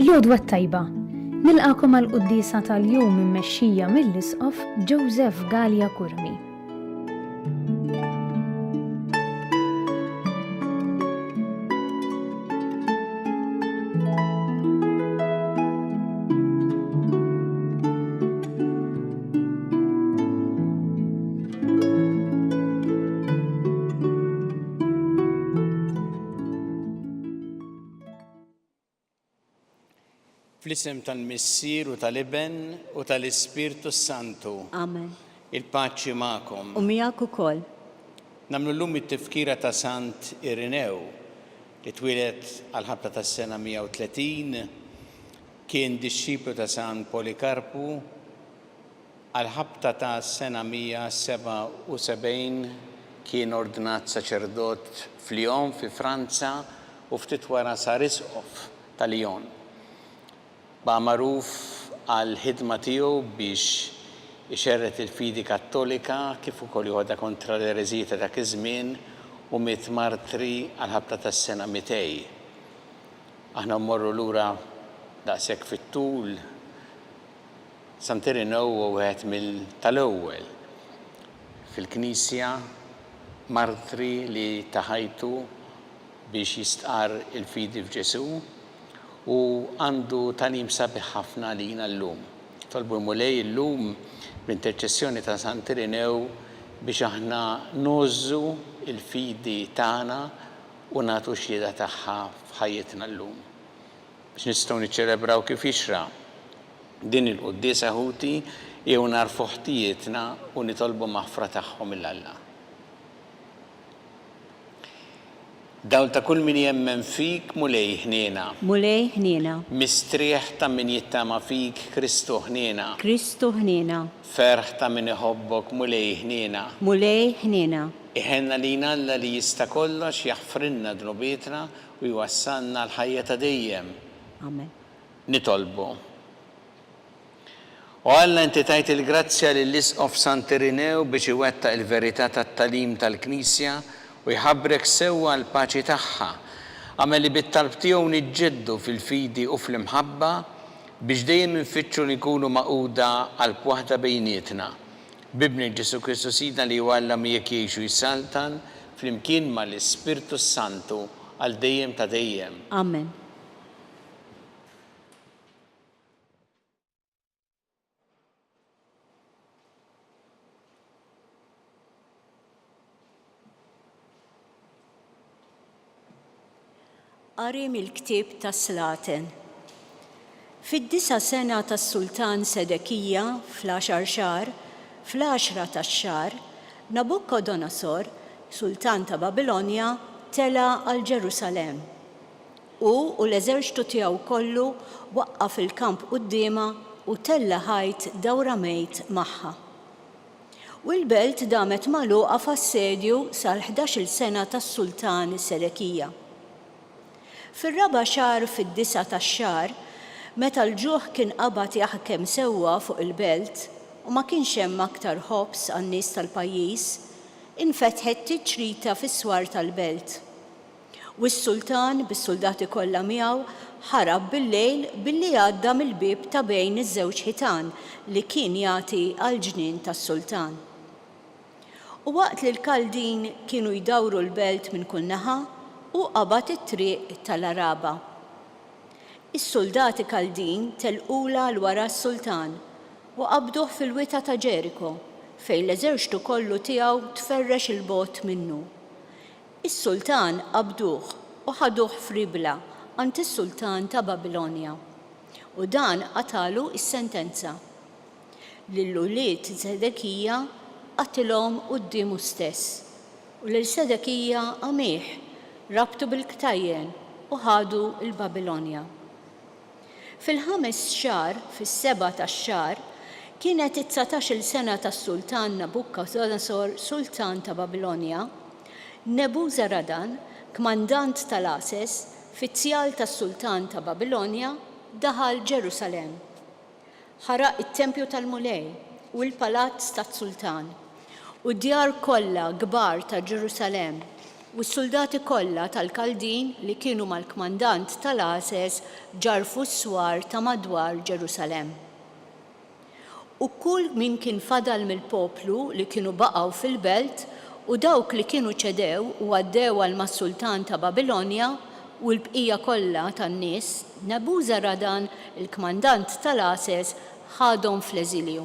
L-għodwa t-tajba! Nilqagħkom għall-quddiesa tal-jum immexxija mill-Isqof Joseph Galea Curmi. Fl-isem tal-Missier u tal-Iben u tal-Ispirtu s-Santu. Amen. Il-paċi magħkom. U miegħek ukoll. Nagħmlu llum it-tifkira ta' Sant Irinew li twieled għall-ħabta tas-sena 130, kien dixxiplu ta' San Polikarpu, Għall-ħabta tas-sena 177 kien ordnat saċerdot f'Lyon fi Franza u ftit wara sar isqof ta' Lyon. Baqa' magħruf għall-ħidma tiegħu biex ixerred il-fidi Kattolika kif ukoll joħodha kontra l-ereżiji ta' dak iż-żmien u miet martri għall-ħabta tas-sena 200. Aħna mmorru lura daqshekk fit-tul Sant'Irinew huwa wieħed mill tal-ewwel fil-Knisja martri li ta ħajtu biex jistqarr il-fidi f'Ġesù u għandu tagħlim sabiħ ħafna għalina llum. Nitolbu l-Mulej illum bl-interċessjoni ta' Sant'Irinew biex aħna ngħożżu l-fidi tagħna u nagħtu xhieda tagħha f'ħajjitna llum. Biex nistgħu niċċelebraw kif jixraq din il-quddiesa ħuti, ejjew nagħrfu ħtijietna u nitolbu maħfra tagħhom 'il Alla. Dawl ta' kull min jemmen fik, Mulej, ħniena. Mulej, ħniena. Mistrieħ ta' min jittama fik, Kristu, ħniena. Kristu, ħniena. Ferħ ta' min iħobbok, Mulej, ħniena. Mulej, ħniena. Iħenn għalina Alla li jista' kollox, jaħfrilna dnubietna u jwassalna għall-ħajja ta' dejjem. Amen. Nitolbu. O Alla, inti tajt il-grazzja lill-Isqof Sant'Irinew biex iwettaq il-verità tat-tagħlim tal-Knisja u jħabbrek sewwa għall-paċi tagħha. Agħmel li bit-talb tiegħu niġġeddu fil-fidi u fl-imħabba biex dejjem infittxu li nkunu magħquda qalb waħda bejnietna. B'Ibnek Ġesù Kristu Sidna li hu Alla miegħek jgħix u jsaltan flimkien ma' l-Ispirtu s-Santu għal dejjem ta' dejjem. Amen. Qari mill-Ktieb tas-Slaten. Fid-disa' sena tas-sultan Sedekija, fl-għaxar xahar, fl-għaxra tax-xahar, Nabukodonosor, sultan ta' Babilonja, tela' għal Ġerusalemm. Hu u l-eżerċtu tiegħu kollu waqqaf il-kamp quddiemha u tella' ħajt dawramejt magħha. U l-belt damet magħluqa f'assedju sal-ħdax-il sena tas-sultan Sedekija. Fir-raba' xahar fid-disa' tax-xahar, meta l-ġuħ kien qabad jaħkem sewwa fuq il-belt u ma kienx hemm aktar ħobż għan-nies tal-pajjiż, infetħet tiċrita fis-swar tal-belt. U s-sultan, bis-suldati kollha miegħu, ħarab bil-lejl billi għadda mill-bieb ta' bejn iż-żewġ ħitan li kien jagħti għall-ġnien tas-sultan. U waqt li l-Kaldin kienu jdawru l-belt minn kull naħa, hu qabad it-triq ta' l-Araba. Is-suldati Kaldin telqulha 'l wara s-sultan u qabduh fil-wita ta' Ġeriko, fejn l-eżerċtu kollu tiegħu tferrex 'il bogħod minnu. Is-sultan qabduh u ħaduh f'Ribla għand is-sultan ta' Babilonja, u dan qatagħlu s-sentenza. Lil ulied Sedekija qatilhom quddiemu stess, u lil Sedekija għamieh, rabtu bil-ktajjen u ħadu l-Babilonja. Fil-ħames xahar, fis-sebgħa tax-xahar, kienet it-dsatax-il sena tas-sultan Nabukodonosor, sultan ta' Babilonja, Nebuzaradan, kmandant tal-għases, fizzjal tas-sultan ta' Babilonja, daħal Ġerusalemm. Ħaraq it-tempju tal-Mulej u l-palazz tas-sultan, u d-djar kollha kbar ta' Ġerusalemm. U s-suldati kollha tal-Kaldin li kienu mal-kmandant tal-għases ġarrfu s-swar ta' madwar Ġerusalemm. U kull min kien fadal mill-poplu li kienu baqgħu fil-belt, u dawk li kienu ċedew u għaddew għal mas-sultan ta' Babilonja, u l-bqija kollha tan-nies, Nebużaradan, il-kmandant tal-għases, ħadhom fl-eżilju.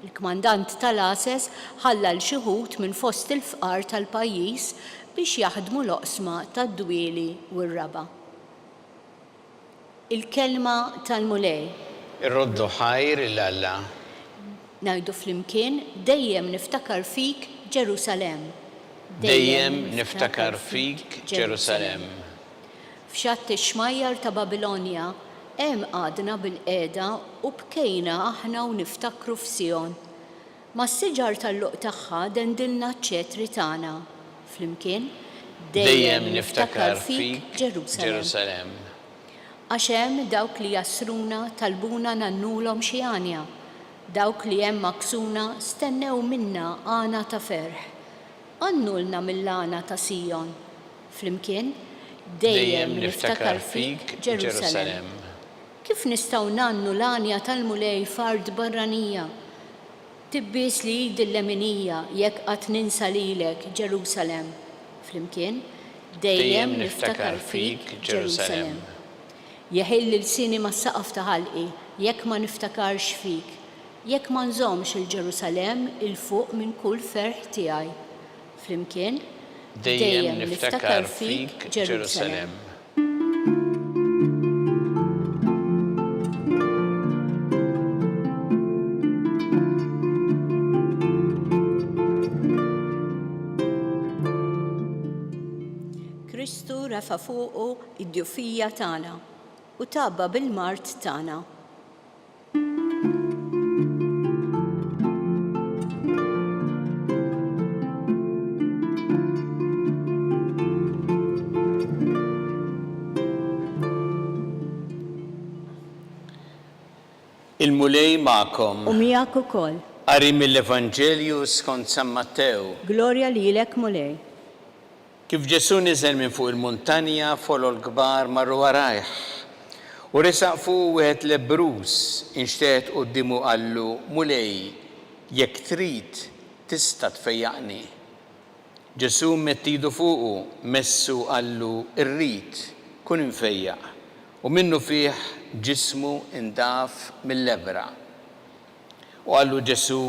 Il-kmandant tal-għases ħalla 'l xi wħud minn fost il-fqar tal-pajjiż biex jaħdmu l-oqsma tad-dwieli u r-raba'. Il-Kelma tal-Mulej. Irroddu ħajr 'il Alla. Ngħidu flimkien, Dejjem niftakar fik, Ġerusalemm. Dejjem niftakar fik, Ġerusalemm. F'xatt ix-xmajjar ta' Babilonja, hemm qgħadna bilqiegħda u bkejna aħna u niftakru f'Sijon. Mas-siġar tal-luq tagħha dendilna ċ-ċetri tagħna. Flimkien, Dejjem niftakar fik, Ġerusalemm. Għax hemm dawk li jassruna talbuna ngħannulhom xi għanja. Dawk li hemm għakksuna stennew minna għana ta' ferħ. Għannulna mill-għana ta' Sijon. Flimkien, Dejjem niftakar fik, Ġerusalemm. Kif nistgħu ngħannu l-għanja tal-Mulej f'art barranija? Tibbies li idi l-leminija jekk qatt ninsa lilek, Ġerusalemm. Flimkien, Dejjem niftakar fik, Ġerusalemm. Jeħilli lsieni mas-saqaf ta' ħalqi jekk ma niftakarx fik, jekk ma nżommx 'il Ġerusalemm 'il fuq minn kull ferħ tiegħi. Flimkien, Dejjem niftakar fik, Ġerusalemm. Kristu refa' fuqu d-djufija tagħna u tgħabba bil-mard tagħna. Il-Mulej magħkom. U miegħek ukoll. Qari mill-Evanġelju skont San Mattew. Glorja lilek, Mulej. Kif Ġesù niżel minn fuq il-muntanja, folol kbar marru warajh. U resaq fuqu wieħed lebbruż, inxteħet quddiemu u qallu, Mulej, jekk trid, tista' tfejjaqni. Ġesù medd idu fuqu, messu u qallu, Irrid, kun imfejjaq. U minnufih ġismu ndaf mil-lebbra. U qallu Ġesù,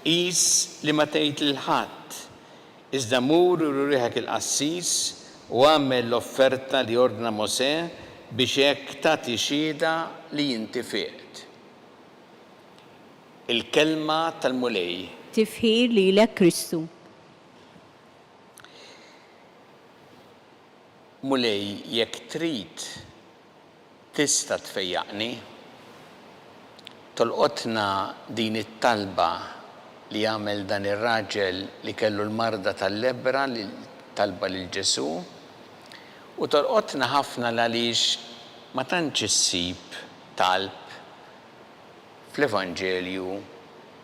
Qis li ma tgħid lil ħadd, Iżda mur uri ruħek il-qassis u agħmel l-offerta li ordna Mosè biex hekk tagħti xhieda li inti fiqt. Il-Kelma tal-Mulej. Tifħir lilek Kristu. Mulej jekk trid Tista' tfejjaqni? Tolqotna din it-talba li għamel dan ir-raġel li kellu l-marda tal-lebbra li talba lil Ġesù, u tolqotna ħafna l-għaliex ma tantx issib talb fl-Evanġelju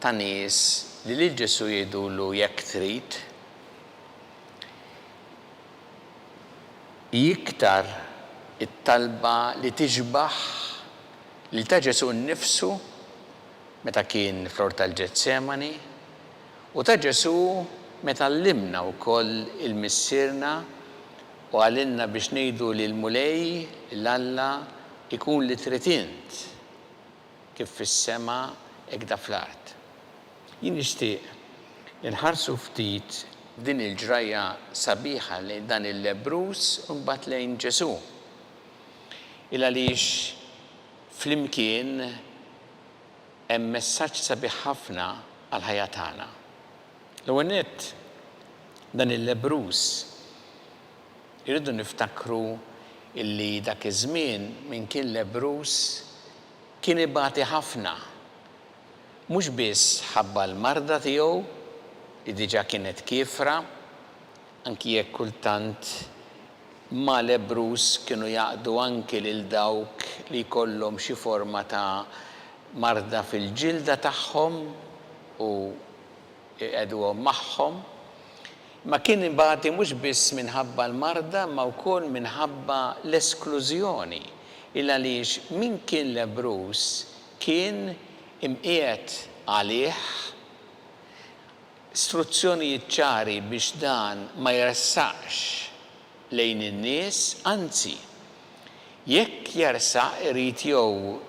ta' nies li lil Ġesù jgħidulu jekk trid. Hi iktar it-talba li tixbah lil ta' Ġesù nnifsu meta kien fl-Ort tal-Ġetsemani u ta' Ġesù meta għallimna wkoll il-Missierna u qalilna biex ngħidu lill-Mulej, lil Alla, ikun li trid int. Kif fis-sema hekk da fl-art. Jien nixtieq li nħarsu ftit f'din il-ġrajja sabiħa lejn dan il-lebbruż u mbagħad lejn Ġesù. Il għaliex flimkien hemm messaġġ sabiħ ħafna għall-ħajja tagħna. L-ewwel nett dan il-lebbruż irridu niftakru illi dak iż-żmien min kien lebbruż Kien ibati ħafna, mhux biss ħabba l-marda tiegħu li diġà kienet kiefra, anki jekk kultant ma' lebbruż kienu jgħaqqdu anki lil dawk li jkollhom xi forma ta' marda fil-ġilda tagħhom u jqegħduhom magħhom. Imma kien ibati mhux biss minħabba l-marda imma wkoll minħabba l-esklużjoni, il għaliex min kien lebbruż kien imqiegħed għalih struzzjonijiet ċari biex dan ma jressaqx lejn in-nies, anzi, jekk jersaq irid jew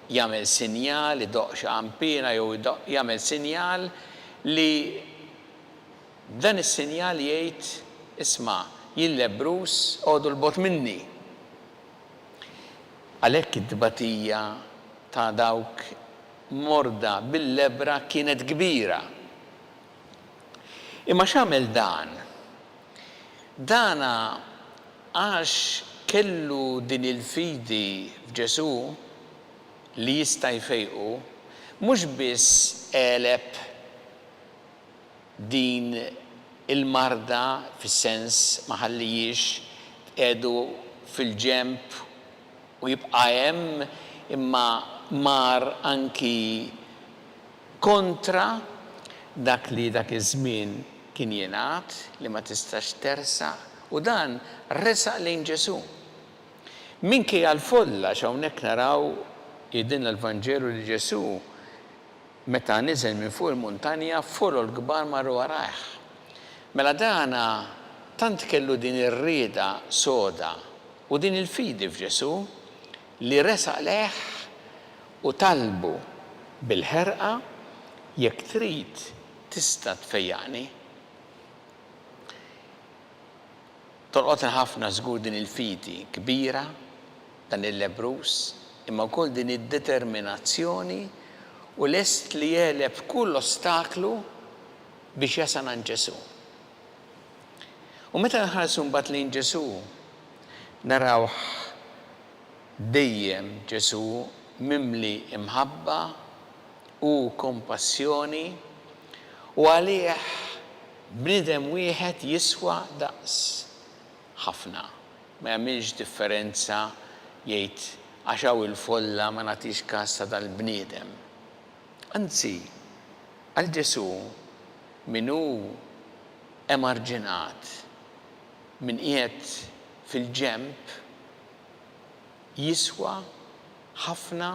jagħmel sinjal, idoqq xi qanpiena jew jagħmel sinjal li b'dan is-sinjal jgħid, Isma', jien lebbruż, oqogħdu 'l bogħod minni. Għalhekk it-tbatija ta' dawk morda bil-lebbra kienet kbira. Imma x'għamel dan? Dan għax kellu din il-fidi f'Ġesù li jista' jfejqu, mhux biss għeleb din il-marda fis-sens ma ħallihiex tqiegħdu fil-ġenb u jibqa' hemm imma mar anki kontra dak li dak iż-żmien kien jingħad li ma tistax tersaq u dan resaq lejn Ġesù. Minkejja l-folla għax hawnhekk naraw jgħidilna l-Vanġelu li Ġesù meta niżel minn fuq il-muntanja folol kbar marru warajh. Mela dana tant kellu din ir-rieda soda u din il-fidi f'Ġesù li resaq lejh u talbu bil-ħerqa, Jekk trid, tista' tfejjaqni. Tolqotna ħafna żgur din il-fidi kbira, dan il-lebbruż, imma wkoll din id-determinazzjoni u lest li jegħleb kull ostaklu biex jasal għand Ġesù. U meta nħarsu mbagħad lejn Ġesù, narawh dejjem Ġesù mimli imħabba u kompassjoni u għalih bniedem wieħed jiswa daqs ħafna. Ma jagħmilx differenza jgħid għax hawn il-folla ma nagħtix kas ta' dal-bniedem. Anzi, għal Ġesù min hu emarġinat, min qiegħed fil-ġenb jiswa ħafna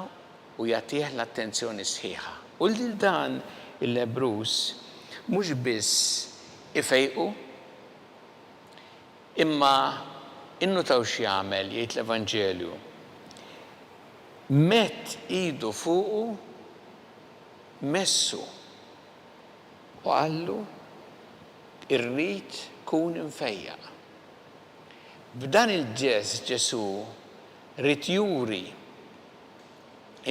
u jagħtih l-attenzjoni sħiħa. U lil dan il-lebbruż mhux biss ifejqu, imma innutaw x'jagħmel, jgħid l-Evanġelju, medd idu fuqu, messu u qallu, Irrid, kun imfejjaq. B'dan il-ġest Ġesù ried juri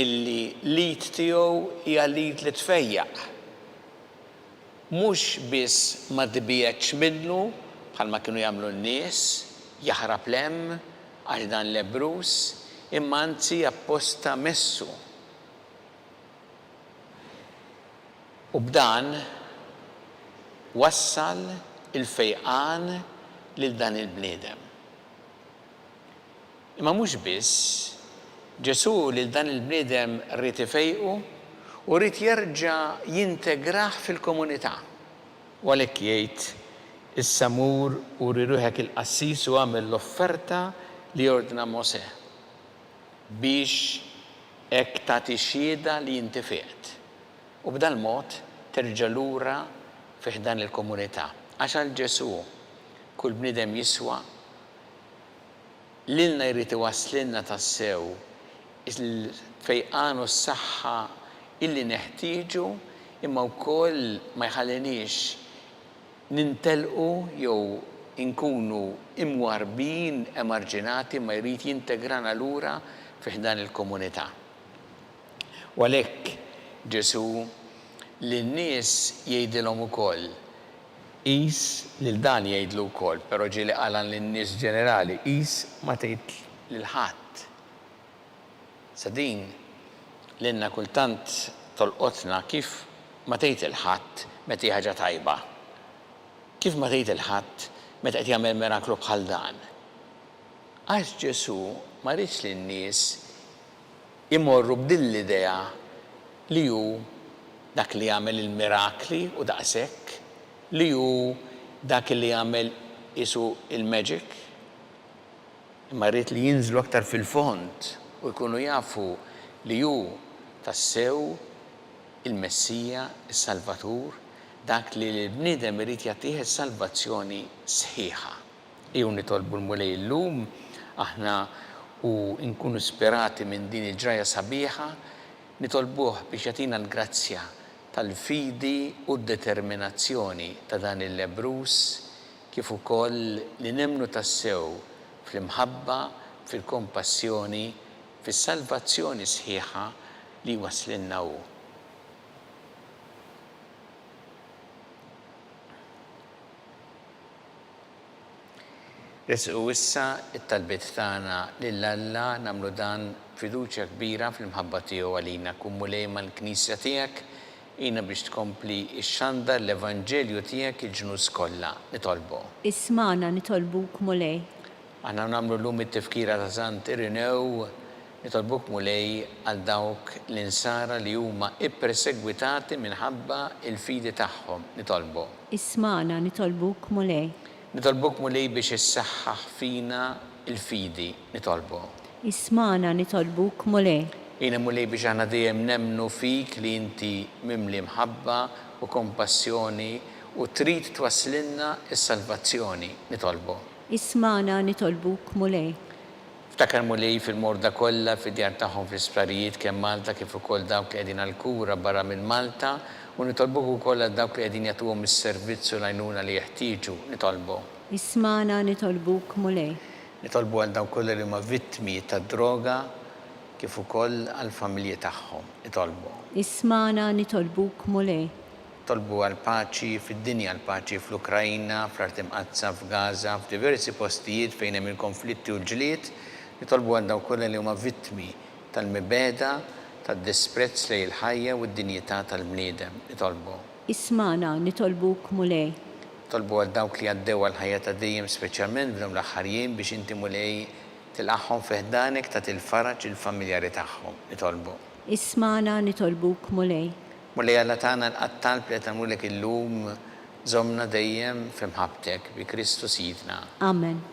illi l-id tiegħu hija l-id li tfejjaq. Mhux biss ma tbiegħedx minnu bħalma kienu jagħmlu n-nies, jaħrab 'l hemm għax dan lebbruż, imma anzi apposta messu. U b'dan wassal il-fejqan lil dan il-bniedem. Imma mhux biss, Ġesù lil dan il-bniedem ried ifejqu u ried jerġa' jintegrah fil-komunità. U għalhekk jgħid, Issa mur uri ruħek il-qassis u agħmel l-offerta li ordna Mosè, biex hekk tagħti xhieda li inti fiqt. U b'dal-mod terġa' lura fi ħdan il-komunità. Għax għal Ġesù kull bniedem jiswa, lilna jrid iwasslilna tassew il-fejqan u s-saħħa illi neħtieġu imma wkoll ma jħalliniex nintelqu jew inkunu imwarrbin, emarġinati imma jrid jintegrana lura fi ħdan il-komunità. U għalhekk Ġesù lin-nies jgħidilhom ukoll, Qis, lil dan jgħidlu wkoll, però ġieli qalha lin-nies ġenerali, qis ma tgħid lil ħadd. Sa din lilna kultant tolqotna kif ma tgħid 'il ħadd meta hi ħaġa tajba? Kif ma tgħid 'il ħadd meta qed jagħmel miraklu bħal dan? Għax Ġesù ma riedx li n-nies imorru b'din l-idea li hu dak li jagħmel il-mirakli u daqshekk, li hu dak li għamel qisu il-magic, imma ried li jinżlu aktar fil-fond u jkunu jafu li hu tassew il-Messija, is-Salvatur, dak li lill-bniedem irid jagħtih is-salvazzjoni sħiħa. Ejjew nitolbu l-Mulej illum, aħna u nkunu ispirati minn din il-ġrajja sabiħa, nitolbuh biex jagħtina l-grazzja tal-fidi u d-determinazzjoni ta' dan il-lebbruż, kif ukoll li nemmnu tassew fl-imħabba, fil-kompassjoni, fis-salvazzjoni sħiħa li jwasslilna hu. Resqu issa t-talbiet tagħna lil Alla, nagħmlu dan b'fiduċja kbira fl-imħabba tiegħu għalina. Kun Mulej mal-Knisja tiegħek, għinha biex tkompli xxandar l-Evanġelju tiegħek il-ġnus kollha. Nitolbu. Ismagħna nitolbuk Mulej. Aħna u nagħmlu llum it-tifkira ta' Sant Irinew, nitolbuk Mulej għal dawk l-insara li huma ippersegwitati minħabba l-fidi tagħhom. Nitolbu. Ismagħna nitolbuk Mulej. Nitolbuk Mulej biex issaħħaħ fina l-fidi. Nitolbu. Ismagħna nitolbuk Mulej. Għinna Mulej biex aħna dejjem nemmnu fik li inti mimli mħabba u kompassjoni u trid twasslilna s-salvazzjoni. Nitolbu. Ismagħna nitolbuk Mulej. Ftakar Mulej fil-morda kollha fid-djar tagħhom fl-isptarijiet kemm Malta kif ukoll dawk li qegħdin għall-kura barra minn Malta u nitolbuk ukoll għal dawk li qegħdin jagħtuhom is-servizz u l-għajnuna li jeħtieġu. Nitolbu. Ismagħna nitolbuk Mulej. Nitolbu għal dawk kollha li huma vittmi tad-droga kif ukoll għall-familji tagħhom. Nitolbu. Ismagħna nitolbuk Mulej. Nitolbu għall-paċi fid-dinja, l-paċi fl-Ukraina, fl-Art Imqaddsa, f'Gaża, f'diversi postijiet fejn hemm il-konflitti u l-ġlied. Nitolbu għal dawk kollha li huma vittmi tal-mibegħda, tad-disprezz lejn il-ħajja u d-dinjità tal-bniedem. Nitolbu. Ismagħna, nitolbuk Mulej. Nitolbu għal dawk li għaddew għall-ħajja ta' dejjem speċjalment f'dawn l-aħħar jiem biex inti Mulej tilqagħhom fi ħdanek tagħti l-faraġ lill-familjari tagħhom. Nitolbu. Ismagħna, nitolbuk Mulej. Mulej Alla tagħna ilqa' t-talb li qed nagħmlulek illum, żommna dejjem fi mħabbtek, bi Kristu Sidna. Amen.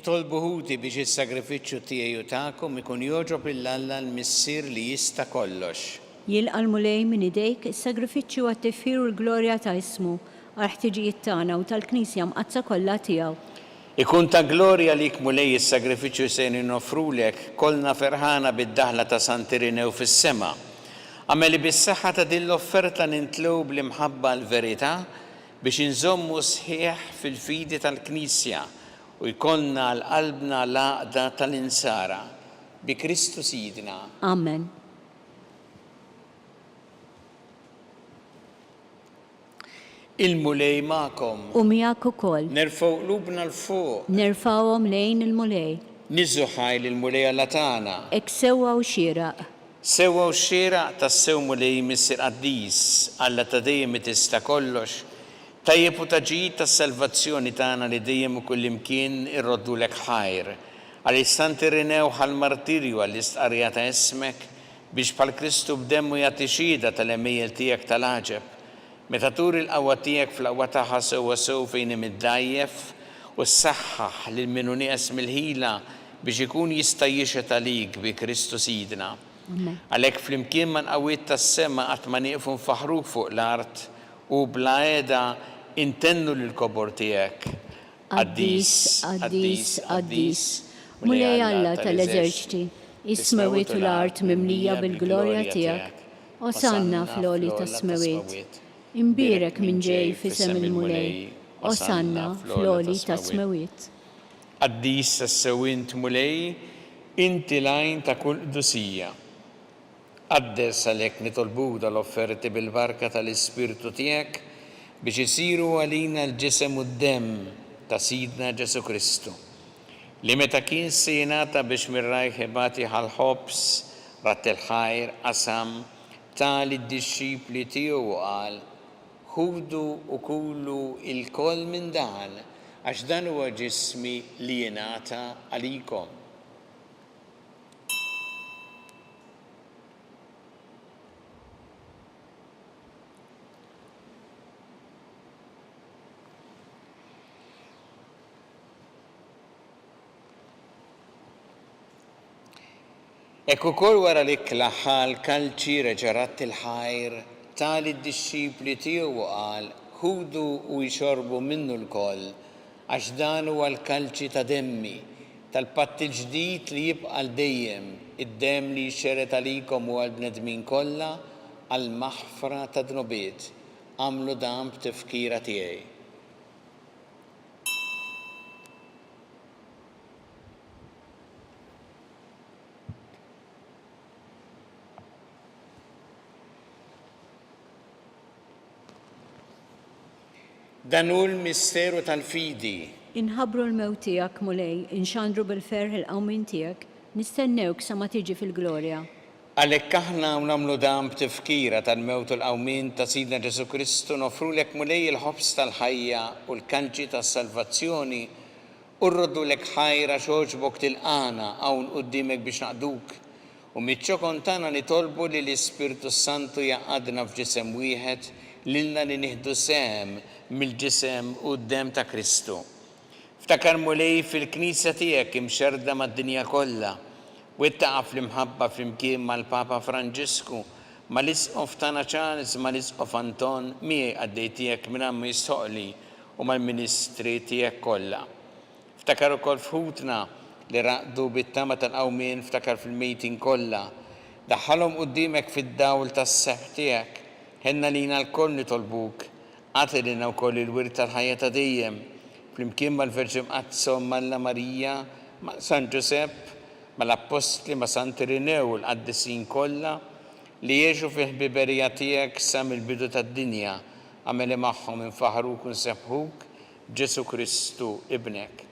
Itolbu ħuti biex is-sagrifiċċju tiegħi u tagħkom ikun jogħġob lil Alla l-Missier li jista' kollox. Jilqa' l-Mulej minn idejk is-sagrifiċċju għat-tifħir u l-glorja ta' ismu, għall-ħtiġijiet tagħna u tal-Knisja Mqaddsa kollha tiegħu. Ikun ta' glorja għalik Mulej is-sagrifiċċju li sejrin noffrulek, kollna ferħana bid-daħla ta' Sant'Irinew fis-sema. Agħmel li bis-saħħa ta' din l-offerta nintlew bl-imħabba għall-verità biex inżommu sħiħ fil-fidi tal-Knisja u jkollna għal qalbna l-għaqda tal-insara. Bi Kristu Sidna. Amen. Il-Mulej magħkom. U miegħek ukoll. Nerfgħu qlubna 'l fuq. Nerfgħuhom lejn il-Mulej. Niżżu ħajr lill-Mulej Alla tagħna. Hekk sewwa u xieraq. Sewwa u xieraq tassew Mulej Missier Qaddis, Alla ta' dejjem li tista' kollox, tajjeb u ta' ġid tas-salvazzjoni tagħna li dejjem u kullimkien irroddulek ħajr, għaliex Sant Irinew ħa l-martirju għall-istqarrija ta' ismek, biex bħal Kristu b'demmu jagħti xhieda tal-għemejjel tiegħek tal-għaġeb. Meta turi l-qawwa tiegħek fl-aqwa tagħha sewwasew fejn hemm id-dgħajjef, u ssaħħaħ lil min hu nieqes mill-ħila biex ikun jista' jixhed għalik bi Kristu Sidna. Għalhekk flimkien mal-qawwiet tas-sema qatt ma nieqfu nfaħħruk fuq l-art u bla heda intennu lill-kobor tiegħek. Qaddis, qaddis, qaddis, Mulej Alla tal-eżerċti, is-smewwiet u l-art mimlija bil-glorja tiegħek. Osanna fl-għoli tas-smewwiet. Imbierek min ġej f'isem il-Mulej. Osanna fl-għoli tas-smewwiet. Qaddis tassew int, Mulej, inti l-għajn ta' kull qdusija. Qaddes għalhekk nitolbuk dal-offerti bil-barka tal-Ispirtu tiegħek biex isiru għalina l-ġisem u d-demm ta' Sidna Ġesù Kristu, li meta kien se jingħata biex minn rajh ibati ħa l-ħobż, radd il-ħajr, qasam, ta lid-dixxipli tiegħu u qal, Ħudu u kulu lkoll minn dan, għax dan huwa ġismi li jingħata għalikom. Hekk ukoll wara l-ikla ħa l-kalċi reġa' radd il-ħajr, ta lid-dixxipli tiegħu u qal, Ħudu u ixorbu minnu lkoll, għax dan huwa l-kalċi ta' demmi, tal-patt il-ġdid li jibqa' għal dejjem, id-demm li jxerred għalikom u għall-bnedmin kollha għall-maħfra tad-dnubiet. Agħmlu dan b'tifkira tiegħi. Dan hu l-misteru tal-fidi. Inħabbru l-mewt tiegħek, Mulej, inxandru bil-ferħ il-qawmien tiegħek, nistennewk sa ma tiġi fil-glorja. Għalhekk aħna u nagħmlu dan b'tifkira tal-mewt u l-qawmien ta' Sidna Ġesù Kristu, noffrulek, Mulej, il-ħobż tal-ħajja u l-kalċi tas-salvazzjoni, U rroddulek ħajr għax għoġbok tilqagħna hawn quddiemek biex naqduk. U miċ-ċokon tagħna nitolbu li l-Ispirtu s-Santu jgħaqqadna f'ġisem wieħed lilna li nieħdu sehem mill-ġisem u d-demm ta' Kristu. Ftakar Mulej fil-Knisja tiegħek imxerrda mad-dinja kollha. Wettaqha fl-imħabba flimkien mal-Papa Franġisku, mal-Isqof tagħna Charles, mal-Isqof Anton, miegħi qaddej tiegħek mingħajr ma jistħoqqli, u mal-ministri tiegħek kollha. Ftakar ukoll f'ħutna li raqdu bit-tama tal-qawmien, ftakar fil-mejtin kollha. Daħħalhom quddiemek fid-dawl tas-sebħ tiegħek. Ħenn għalina lkoll nitolbuk. Agħti lilna wkoll il-wirt tal-ħajja ta' dejjem, flimkien mal-Verġni Mqaddsa Omm Alla Marija, ma' San Ġużepp, mal-Appostli, ma' Sant'Irinew u l-qaddisin kollha, li għexu fil-ħbiberija tiegħek sa mill-bidu tad-dinja, Agħmel li magħhom infaħħruk u nsebbħuk b'Ġesù Kristu Ibnek.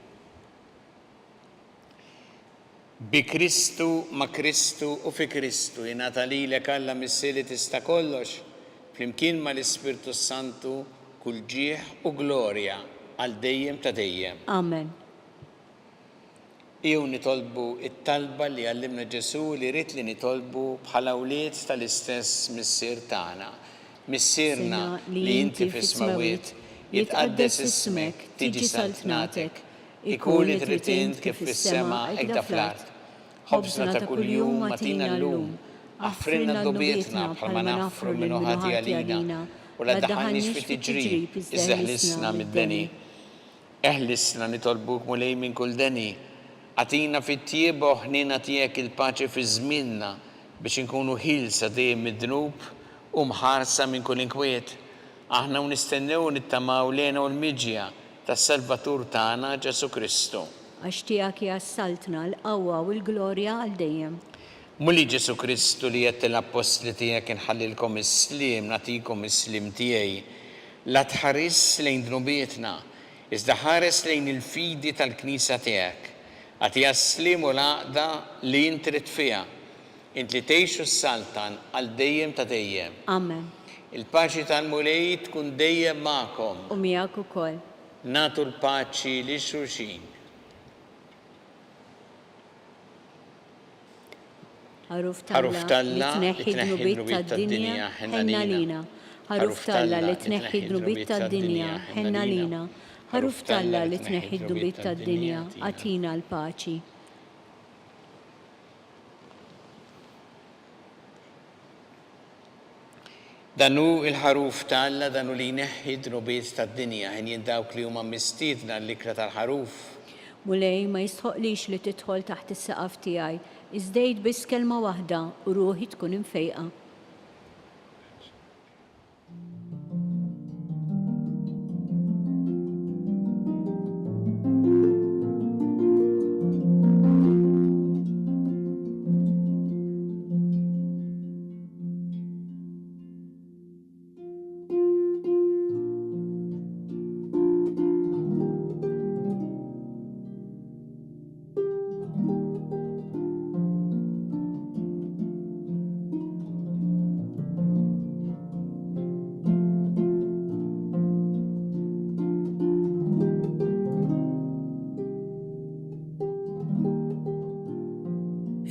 Bi Kristu, ma' Kristu u fi Kristu jingħata lilek Alla Missier li tista' kollox, flimkien mal-Ispirtu s-Santu, kull ġieħ u glorja għal dejjem ta' dejjem. Amen. Ejjew nitolbu t-talba li għallimna Ġesù li ried li nitolbu bħala wlied tal-istess Missier tagħna. Missierna li inti fis-smewwiet, jitqaddes ismek, tiġi saltnatek, ikun li trid int kif fis-sema hekk fl-art. Ħobżna ta' kuljum agħtina llum, aħfrilna dnubietna bħalma naħfru min hu ħati għalina, u la ddaħħalniex fi tiġrib, iżda eħlisna mid-deni. Eħlisna, nitolbuk, Mulej, minn kull deni. Agħtina fit-tjieba u ħniena tiegħek il-paċi fi żmienna, biex inkunu ħielsa dejjem mid-dnub u mħarsa minn kull inkwiet, aħna u nistennew u nittamaw l-hena u l-miġja tas-Salvatur tagħna, Ġesù Kristu. Għax tiegħek hija s-saltna, l-qawwa u l-glorja għal dejjem. Mulej Ġesù Kristu li għedt lill-appostli tiegħek inħallilkom is-sliem, nagħtikom is-sliem tiegħi. La tħarisx lejn dnubietna, iżda ħares lejn il-fidi tal-Knisja tiegħek. Agħtiha s-sliem u l-għaqda li int trid fiha, int li tgħix u ssaltan għal dejjem ta' dejjem. Amen. Il-paċi tal-Mulej tkun dejjem magħkom. U miegħek ukoll. Nagħtu l-paċi lil xulxin. Ħaruf t'Alla li tneħħi d-dnubiet tad-dinja, ħenn għalina. Ħaruf t'Alla li tneħħi d-dnubiet tad-dinja, ħenn għalina. Ħaruf t'Alla li tneħħi d-dnubiet tad-dinja, agħtina l-paċi. Dan hu l-Ħaruf ta' Alla, dan hu li jneħħi d-dnubiet tad-dinja. Henjin dawk li huma mistiedna għall-ikla tal-Ħaruf. Mulej, ma jistħoqqlix li tidħol taħt is-saqaf tiegħi, iżda għid biss kelma waħda u ruħi tkun imfejqa.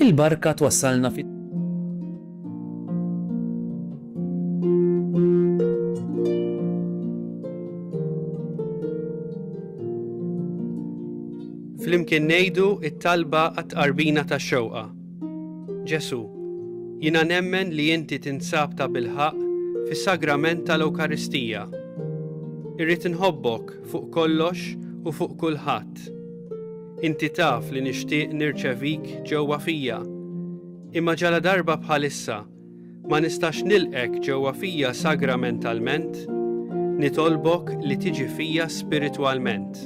Il-barka twassalna fi Flimkien ngħidu t-talba għat-tqarbina tax-xewqa. Ġesù, jiena nemmen li inti tinsab tabilħaqq fis-sagrament tal-Ewkaristija. Irrid inħobbok fuq kollox u fuq kulħadd. Inti taf li nixtieq nirċevik ġewwa fija, imma ġaladarba bħalissa ma nistax nilqgħek ġewwa fija sagramentalment, nitolbok li tiġi fija spiritwalment.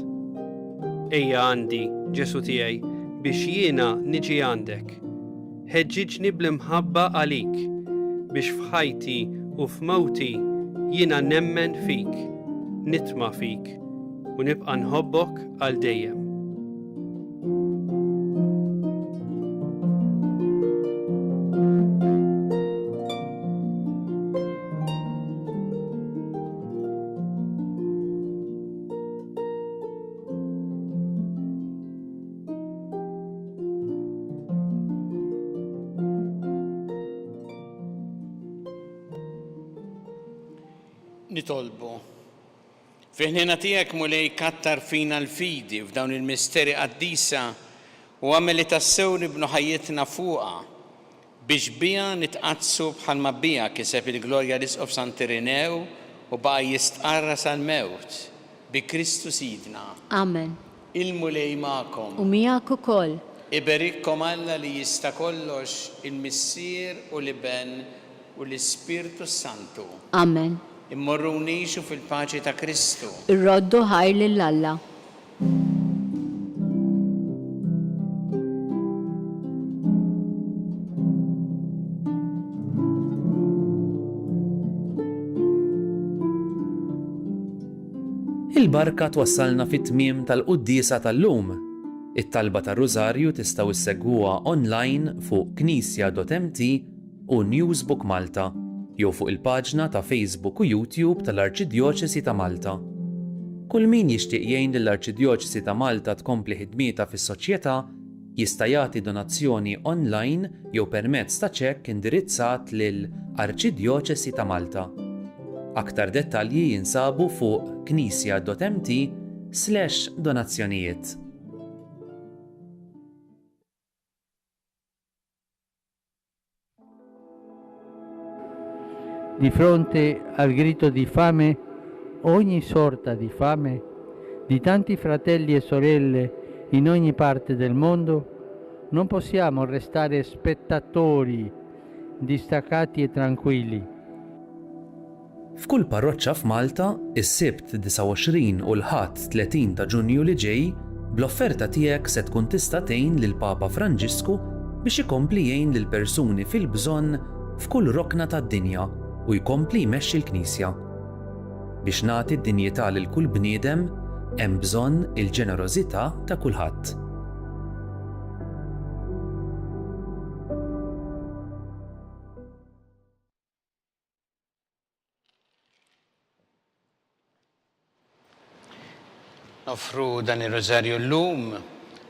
Ejja għandi, Ġesù tiegħi, biex jiena niġi għandek. Ħeġġiġni bl-imħabba għalik, biex f'ħajti u f'mewti jiena nemmen fik, nitma' fik, u nibqa' nħobbok għal dejjem. Nitolbu. Fil-ħniena tiegħek, Mulej, kattar fina l-fidi f'dawn il-misteri qaddisa u agħmel li tassew nibnu ħajjitna fuqha, biex biha nitqaddsu bħalma biha kiseb il-glorja l-Isqof Sant'Irinew u baqa' jistqarrha sal-mewt, bi Kristu Sidna. Amen. Il-Mulej magħkom. U miegħek ukoll. Iberikkom Alla li jista' kollox, il-Missier u l-Iben u l-Ispirtu s-Santu. Amen. Immorru u ngħixu fil-paċi ta' Kristu. Irroddu ħajr lil Alla. Il-barka twassalna fit-tmiem tal-quddiesa tal-lum. It-talba tar-Rużarju tistgħu ssegwuha online fuq knisja.mt u Newsbook Malta jew fuq il-paġna ta' Facebook u YouTube tal-Arċidjoċesi ta' Malta. Kull min jixtieq jgħin lill-Arċidjoċesi ta' Malta tkompli ħidmietha fis-soċjetà jista' jagħti donazzjoni online jew permezz ta' ċekk indirizzat lil Arċidjoċesi ta' Malta. Aktar dettalji jinsabu fuq knisja.mt slash donazzjonijiet. Di fronte al grido di fame, ogni sorta di fame, di tanti fratelli e sorelle in ogni parte del mondo, non possiamo restare spettatori, distaccati e tranquilli. F'kull parroċċa f'Malta, is-Sibt 29 u l-Ħadd 30 ta' Ġunju li ġej, bl-offerta tiegħek se tkun tista' tgħin lill-Papa Franġisku biex ikompli jgħin lill-persuni fil-bżonn f'kull rokna tad-dinja u jkompli jmexxi l-Knisja. Biex nagħti d-dinjità lil kull bniedem hemm bżonn il-ġenerożità ta' kulħadd. Noffru dan ir-Rużarju llum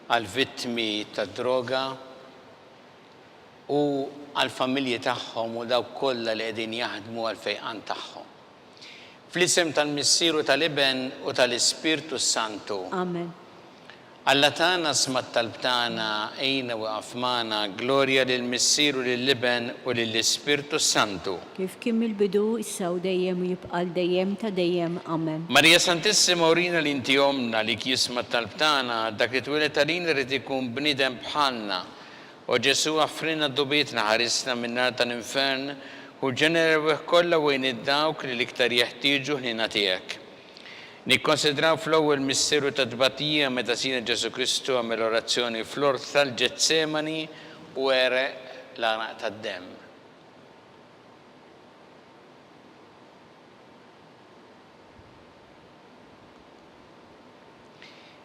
għall-vittmi tad-droga u għall-familji tagħhom u dawk kollha li qegħdin jaħdmu għall-fejqan tagħhom. Fl-isem tal-Missier u tal-Iben u tal-Ispirtu s-Santu. Amen. Alla tagħna sma' t-talb tagħna, għinna u iqaf magħna, glorja lill-Missier u lill-Iben u lill-Ispirtu s-Santu. Kif kien mill-bidu, issa u dejjem u jibqa' għal dejjem ta' dejjem. Amen. Marija Santissima urina li inti Ommna, għalik jisma' t-talb tagħna, dak li twieled għalina ried ikun bniedem bħalna. O Ġesù aħfrilna dnubietna, ħarisna min-nar tal-infern, ħu l-ġenna l-erwieħ kollha u għin 'il dawk li l-iktar jeħtieġu l-ħniena tiegħek. Nikkonsidraw fl-ewwel misteru tat-tbatija meta Sidna Ġesù Kristu għamel orazzjoni fl-ort tal-Ġetsemani u għereq l-għaraq tad-demm.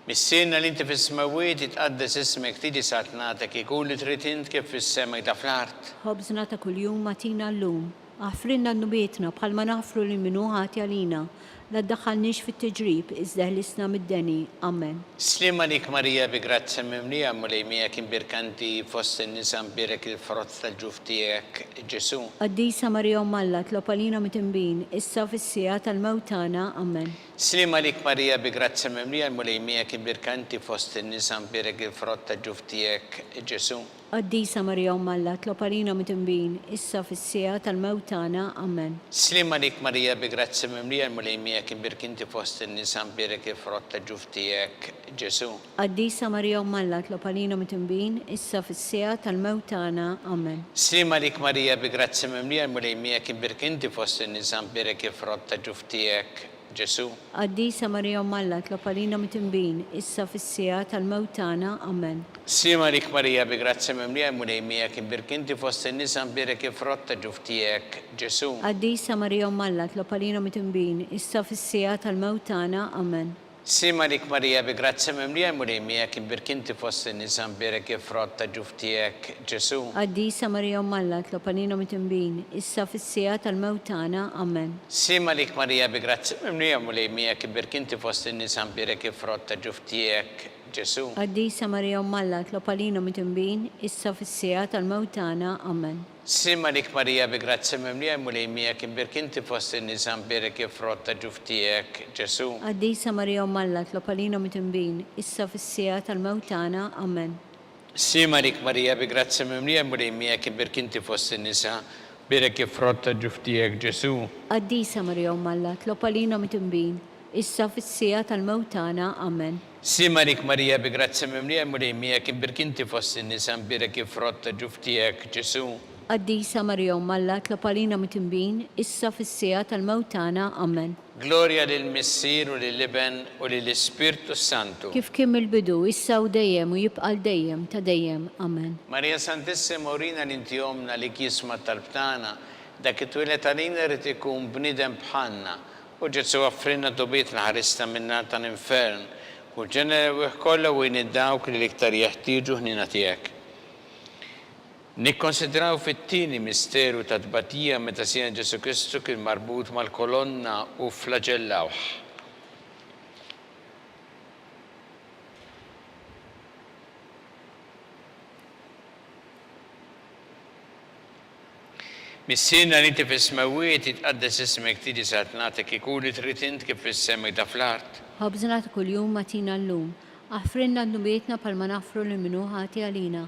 Missierna li inti fis-smewwiet, jitqaddes ismek, tiġi saltnatek, ikun li trid int kif fis-sema hekk fl-art. Ħobżna ta' kuljum agħtina llum. Aħfrilna dnubietna bħalma naħfru lil min hu ħati għalina. La ddaħħalniex fit-tiġrib, iżda eħlisna mid-deni. Amen. Sliem għalik Marija bi grazzja mimlija, Mulej miegħek imbierka inti fost in-nisa mbierek il-frott tal-ġuf tiegħek, Ġesù. Qaddisa Marija Omm Alla, tlob għalina midinbin, issa u fis-siegħa tal-mewt tagħna. Amen. Sliem għalik Marija bi grazzja mimlija l-Mulej miegħek imbierka inti fost in-nisa mbierek il-frott ta' ġuf tiegħek Ġesù. Qaddisa Marija Omm Alla tlob għalina midinbin issa u fis-siegħa tal-mewt tagħna. Amen. Sliem għalik Marija bi grazzja mimlija l-Mulej miegħek imbierk inti fost in-nisa mbierek il-frott ta' ġuf tiegħek Ġesù. Qaddisa Marija Omm Alla tlob għalina midinbin issa u fis-siegħa tal-mewt tagħna. Amen. Sliem għalik Marija bi grazzja mimlija l-Mulej miegħek imbierk inti fost in-nisa mbierek il-frott ta' ġuf tiegħek Ġesù. Qaddisa Marija Omm Alla tlob għalina midinbin, issa u fis-siegħa tal-mewt tagħna. Amen. Sliem għalik Marija bi grazzja mimlija l-Mulej miegħek imbierk inti fost in-nisa mbierek il-frott ta' ġuf tiegħek Ġesù. Qaddisa Marija Omm Alla tlob għalina midinbin, issa u fis-siegħa tal-mewt tagħna. Amen. Sliem għalik Marija bi grazzja mimlija l-Mulej miegħek imbierk inti fost in-nisa mbierek il-frott ta' ġuf tiegħek Ġesù. Qaddisa Marija Omm Alla tlob għalina midinbin, issa u fis-siegħa tal-mewt tagħna. Amen. Sliem għalik Marija bi grazzja mimlija l-Mulej miegħek imbierk inti fost in-nisa mbierek il-frott ta' ġuf tiegħek Ġesù. Qaddisa Marija Omm Alla tlob għalina midinbin, issa u fis-siegħa tal-mewt tagħna. Amen. Sliem għalik Marija bi grazzja mimlija l-Mulej miegħek imbierk inti fost in-nisa mbierek il-frott ta' ġuf tiegħek Ġesù. Qaddisa Marija Omm Alla tlob għalina midinbin, issa u fis-siegħa tal-mewt tagħna. Amen. Sliem għalik Marija bi grazzja mimlija l-Mulej miegħek imbierk inti fost in-nisa mbierek il-frott ta' ġuf tiegħek Ġesù. Qaddisa Marija Omm Alla tlob għalina midinbin, issa u fis-siegħa tal-mewt tagħna. Amen. Sliem għalik Marija bi grazzja mimlija l-Mulej miegħek imbierk inti fost in-nisa mbierek il-frott ta' ġuf tiegħek Ġesù. Qaddisa Marija Omm Alla tlob għalina midinbin issa u fis-siegħa tal-mewt tagħna. Amen. Glorja lill-Missier u lill-Iben u lill-Ispirtu s-Santu. Kif kien mill-bidu, issa u dejjem u jibqa' għal dejjem ta' dejjem. Amen. Marija Santissima urina li inti Ommna għalik jisma' t-talb tagħna, dak li twieled għalina jrid ikun bniedem bħalna O Ġesù offrilna dnubietna ħarisna min-nar tal-infern u l-ġenna l-erwieħ kollha u għin 'il dawk li l-iktar jeħtieġu ħniena tiegħek. Nikkonsidraw fit-tieni misteru ta' tbatija meta Sidna Ġesù Kristu kien marbut mal-kolonna u fflaġellawh. Missierna li inti fis-smewwiet, jitqaddes ismek, tiġi saltnatek, ikun li trid int kif fis-sema hekk fl-art. Ħobżna ta' kuljum agħtina llum. Aħfrilna dnubietna bħalma naħfru lil min hu ħati għalina.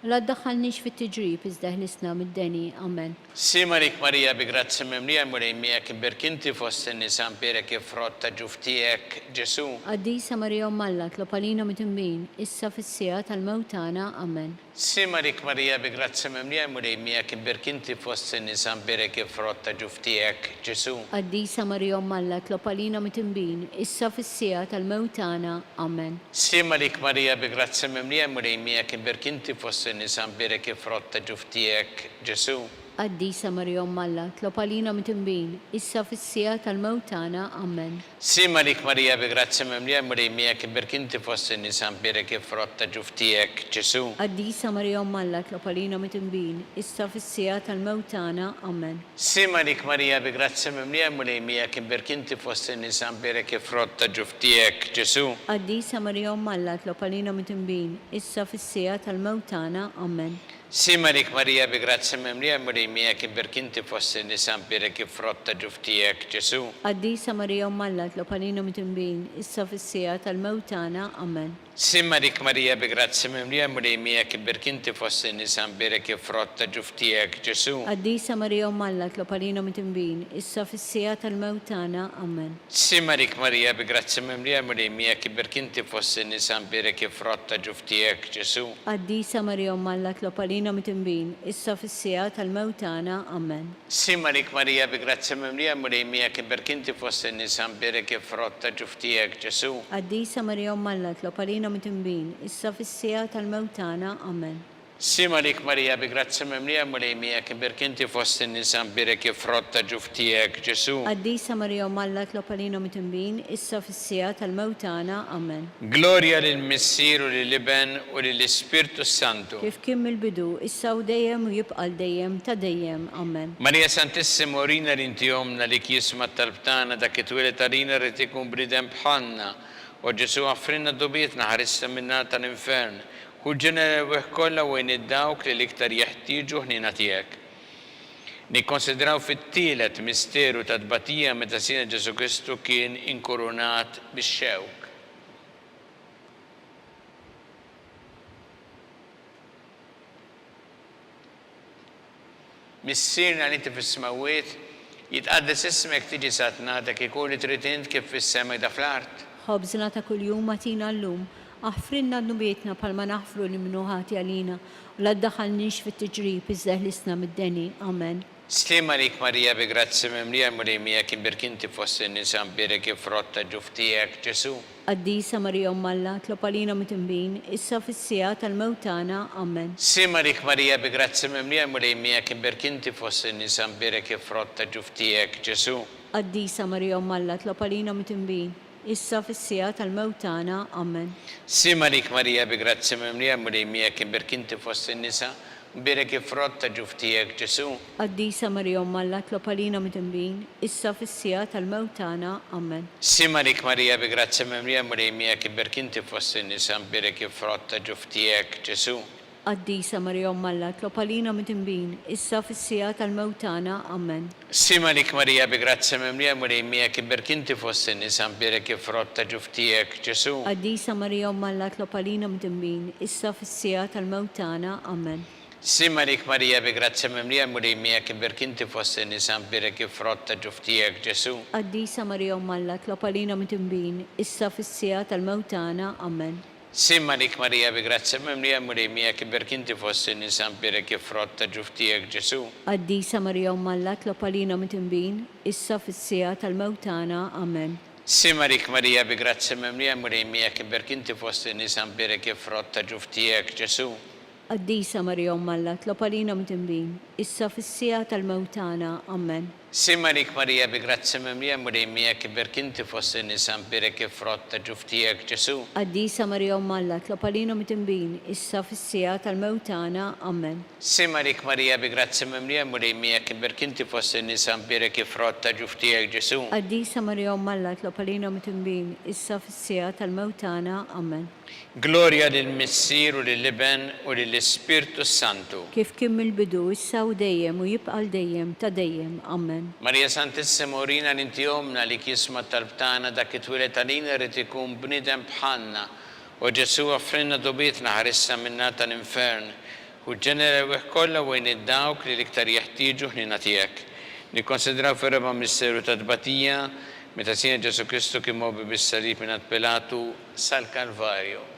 U la ddaħħalniex fit-tiġrib iżda eħlisna mid-deni. Amen. Sliem għalik Marija bi grazzja mimlija l-Mulej miegħek imbierk inti fost in-nisa mbierek il-frott ta' ġuf tiegħek, Ġesù. Qaddisa Marija Omm Alla tlob għalina midinbin, issa u fis-siegħa tal-mewt tagħna. Amen. Sliem għalik Marija bi grazzja mimlija l-Mulej miegħek imbierk inti fost in-nisa mbierek il-frott ta' ġuf tiegħek, Ġesù. Qaddisa Marija Omm Alla tlob għalina midinbin, issa u fis-siegħa tal-mewt tagħna. Amen. Sliem għalik Marija bi grazzja mimlija l-Mulej miegħek imbierk inti fost in-nisa mbierek il-frott ta' ġuf tiegħek, Ġesù. Qaddisa Marija Omm Alla tlob għalina midinbin, issa u fis-siegħa tal-mewt tagħna. Amen. Sliem għalik Marija bi grazzja mimlija l-Mulej miegħek imbierk inti fost in-nisa mbierek il-frott ta' ġuf tiegħek, Ġesù. Qaddisa Marija Omm Alla tlob għalina midinbin, issa u fis-siegħa tal-mewt tagħna. Amen. Sliem għalik Marija bi grazzja mimlija l-Mulej miegħek imbierk inti fost in-nisa mbierek il-frott ta' ġuf tiegħek, Ġesù. Qaddisa Marija Omm Alla tlob għalina midinbin, issa u fis-siegħa tal-mewt tagħna. Amen. Sliem għalik Marija bi grazzja mimlija l-Mulej miegħek imbierk inti fost in-nisa mbierek il-frott ta' ġuf tiegħek Ġesù. Qaddisa Marija Omm Alla tlob għalina midinbin, issa u fis-siegħa tal-mewt tagħna. Amen. Sliem għalik Marija bi grazzja mimlija l-Mulej miegħek imbierk inti fost in-nisa mbierek il-frott ta' ġuf tiegħek Ġesù. Qaddisa Marija Omm Alla tlob għalina midinbin, issa u fis-siegħa tal-mewt tagħna. Amen. Sliem għalik Marija bi grazzja mimlija l-Mulej miegħek imbierk inti fost in-nisa mbierek il-frott ta' ġuf tiegħek Ġesù. Qaddisa Marija Omm Alla tlob għalina midinbin, issa u fis-siegħa tal-mewt tagħna. Amen. Sliem għalik Marija bi grazzja mimlija l-Mulej miegħek imbierk inti fost in-nisa mbierek il-frott ta' ġuf tiegħek Ġesù. Qaddisa Marija Omm Alla tlob għalina midinbin, issa u fis-siegħa tal-mewt tagħna. Amen. Sliem għalik Marija bi grazzja mimlija l-Mulej miegħek imbierk inti fost in-nisa mbierek il-frott ta' ġuf tiegħek Ġesù. Qaddisa Marija Omm Alla tlob għalina midinbin, issa u fis-siegħa tal-mewt tagħna. Amen. Glorja lill-Missier u lill-Iben u lill-Ispirtu s-Santu. Kif kien mill-bidu, issa u dejjem u jibqa' għal dejjem ta' dejjem. Amen. Marija Santissima urina li inti Ommna li jisma' t-talb tagħna dak li twieled għalina ried ikun bniedem bħalna. O Ġesù aħfrilna dnubietna ħarisna min-nar tal-infern Hu ġenna l-erwieħ kollha u għin dawk li l-iktar jeħtieġu ħniena tiegħek. Nikkonsidraw fit-tielet misteru ta' tbatija meta Sidna Ġesù Kristu kien inkurunat bix-xewk. Missierna li inti fis-smewwiet, jitqaddes ismek, tiġi saltnatek, ikun li trid int kif fis-sema hekda fl-art. Ħobżna ta' kuljum agħtina llum. Aħfrilna dnubietna bħalma naħfru lil min hu ħati għalina, u la ddaħħalniex fit-tiġrib iżda eħlisna mid-deni. Amen. Sliem għalik Marija bi grazzja mimlija l-Mulej miegħek imbierk inti fost in-nisa mbierek il-frott ta' ġuf tiegħek Ġesù. Qaddisa Marija Omm Alla, tlob għalina midinbin, issa u fis-siegħa tal-mewt tagħna. Amen. Sliem għalik Marija bi grazzja mimlija l-Mulej miegħek imbierk inti fost in-nisa mbierek il-frott ta' ġuf tiegħek Ġesù. Qaddisa Marija Omm Alla, tlob għalina midinbin, issa u fis-siegħa tal-mewt tagħna. Amen. Sliem għalik Marija bi grazzja mimlija l-Mulej miegħek imbierk inti fost in-nisa Mbierek il-frott ta' ġuf tiegħek, Ġesù. Qaddisa Marija Omm Alla tlob għalina midinbin, issa u fis-siegħa tal-mewt tagħna. Amen. Sliem għalik Marija bi grazzja mimlija l-Mulej miegħek imbierk inti fost in-nisa mbierek il-frott ta' ġuf tiegħek, Ġesù. Qaddisa Marija Omm Alla tlob għalina midinbin, issa u fis-siegħa tal-mewt tagħna. Amen. Sliem għalik Marija bi grazzja mimlija l-Mulej miegħek imbierk inti fost in-nisa mbierek il-frott ta' ġuf tiegħek, Ġesù. Qaddisa Marija Omm Alla tlob għalina midinbin, issa u fis-siegħa tal-mewt tagħna. Amen. Sliem għalik Marija bi grazzja mimlija l-Mulej miegħek imbierk inti fost in-nisa mbierek il-frott ta' ġuf tiegħek, Ġesù. Qaddisa Marija Omm Alla tlob għalina midinbin, issa u fis-siegħa tal-mewt tagħna. Amen. Sliem għalik Marija bi grazzja mimlija l-Mulej miegħek imbierk inti fost in-nisa mbierek il-frott ta' ġuf tiegħek Ġesù. Qaddisa Marija Omm Alla tlob għalina midinbin, issa u fis-siegħa tal-mewt tagħna. Amen. Sliem għalik Marija bi grazzja mimlija l-Mulej miegħek imbierk inti fost in-nisa mbierek il-frott ta' ġuf tiegħek Ġesù. Qaddisa Marija Omm Alla tlob għalina midinbin, issa u fis-siegħa tal-mewt tagħna. Amen. Sliem għalik Marija bi grazzja mimlija l-Mulej miegħek imbierk inti fost in-nisa mbierek il-frott ta' ġuf tiegħek Ġesù. Qaddisa Marija Omm Alla tlob għalina midinbin, issa u fis-siegħa tal-mewt tagħna. Amen. Sliem għalik Marija bi grazzja mimlija l-Mulej miegħek imbierk inti fost in-nisa mbierek il-frott ta' ġuf tiegħek Ġesù. Qaddisa Marija Omm Alla tlob għalina midinbin, issa u fis-siegħa tal-mewt tagħna. Amen. Glorja lill-Missier u lill-Iben u lill-Ispirtu s-Santu. Kif kien mill-bidu, issa u dejjem u jibqa' għal dejjem ta' dejjem. Amen. Marija Santissima urina li inti Ommna li jisma' t-talb tagħna dak li twieled għalina ried ikun bniedem bħalna. O Ġesù offrilna dubietna ħarisna min-nar tal-infern. Hu ġenna l-erwieħ kollha u għin lil dawk li l-iktar jeħtieġu ħniena tiegħek. Nikkonsidraw fir-raba' misteru ta' tbatija meta Sidna Ġesù Kristu kien mgħobbi bis-salib mingħand Pilatu sal-Kalvarju.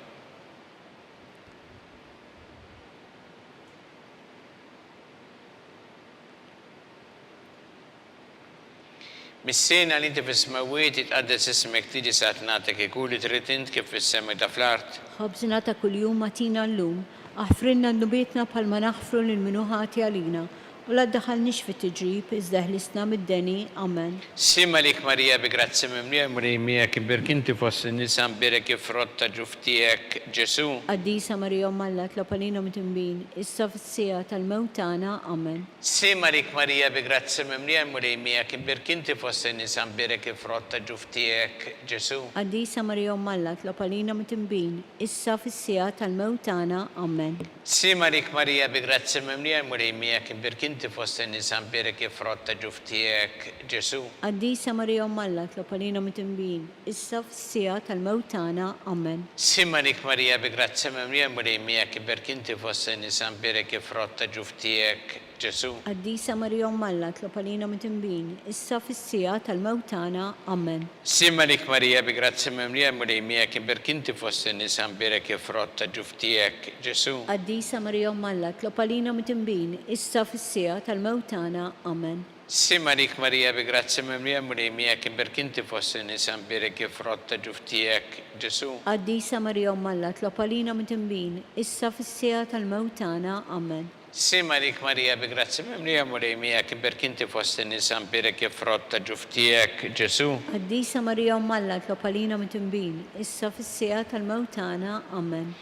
Missierna li inti fis-smewwiet, jitqaddes ismek, tiġi saltnatek, ikun li trid int kif fis-sema hekk fl-art. Ħobżna ta' kuljum agħtina llum. Aħfrilna dnubietna bħalma naħfru lil min hu ħati għalina. U la ddaħħalniex fit-tiġrib, iżda eħlisna mid-deni. Amen. Sliem għalik Marija bi grazzja mimlija l-Mulej miegħek imbierk inti fost in-nisa mbierek il-frott ta' ġuf tiegħek Ġesù. Qaddisa Marija Omm Alla tlob għalina midinbin, issa u fis-siegħa tal-mewt tagħna. Amen. Sliem għalik Marija bi grazzja mimlija l-Mulej miegħek imbierk inti fost in-nisa mbierek il-frott ta' ġuf tiegħek Ġesù. Qaddisa Marija Omm Alla tlob għalina midinbin, issa u fis-siegħa tal-mewt tagħna. Amen. Sliem għalik Marija bi grazzja mimlija l-Mulej miegħek imbierk inti fost in-nisa mbierek il-frott ta' ġuf tiegħek Ġesù. Qaddisa Marija Omm Alla tlob għalina midinbin, issa u fis-siegħa tal-mewt tagħna. Amen. Sliem għalik Marija bi grazzja mimlija l-Mulej miegħek imbierk inti fost in-nisa mbierek il-frott ta' ġuf tiegħek Ġesù. Qaddisa Marija Omm Alla tlob għalina midinbin, issa u fis-siegħa tal-mewt tagħna. Amen. Sliem għalik Marija bi grazzja mimlija l-Mulej miegħek imbierk inti fost in-nisa mbierek il-frott ta' ġuf tiegħek Ġesù. Qaddisa Marija Omm Alla tlob għalina midinbin, issa u fis-siegħa tal-mewt tagħna. Amen. Sliem għalik Marija bi grazzja mimlija l-Mulej miegħek imbierk inti fost in-nisa mbierek il-frott ta' ġuf tiegħek Ġesù. Qaddisa Marija Omm Alla tlob għalina midinbin, issa u fis-siegħa tal-mewt tagħna. Amen. Sliem għalik Marija bi grazzja mimlija Mulej miegħek imbierk inti fost in-nisa mbierek il-frott ta' ġuf tiegħek Ġesù. Qaddisa Marija Omm Alla tlob għalina midinbin, issa u fis-siegħa tal-mewt tagħna. Amen.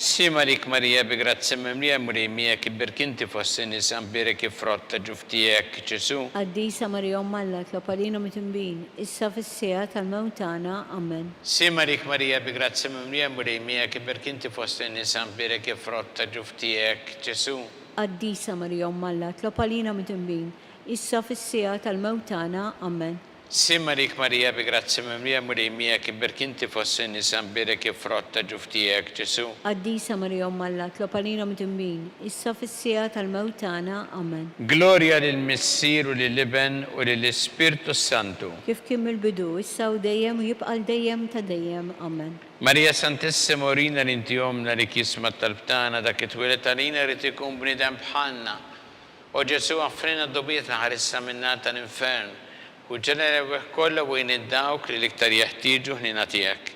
Sliem għalik Marija bi grazzja mimlija Mulej miegħek imbierk inti fost in-nisa mbierek il-frott ta' ġuf tiegħek Ġesù. Qaddisa Marija Omm Alla tlob għalina midinbin, issa u fis-siegħa tal-mewt tagħna. Amen. Sliem għalik Marija bi grazzja mimlija Mulej miegħek imbierk inti fost in-nisa mbierek il-frott ta' ġuf tiegħek, Ġesù. Qaddisa Marija Omm Alla, tlob għalina midinbin, issa u fis-siegħa tal-mewt tagħna. Amen. Sliem għalik Marija bi grazzja mimlija Mulej miegħek imbierk inti fost in-nisa mbierek il-frott ta' ġuf tiegħek, Ġesù. Qaddisa Marija Omm Alla, tlob għalina midinbin, issa u fis-siegħa tal-mewt tagħna. Amen. Glorja lill-Missier u lill-Iben u lill-Ispirtu s-Santu. Kif kien mill-bidu, issa u dejjem u jibqa' għal dejjem ta' dejjem. Amen. Marija Santissima urina li inti Ommna li jisma' t-talb tagħna dak li twieled għalina jrid ikun bniedem bħalna. O Ġesù aħfrilna dnubietna ħarisna min-nar tal-infern. Ħu ġenna l-erwieħ kollha u għin lil dawk li l-iktar jeħtieġu ħniena tiegħek.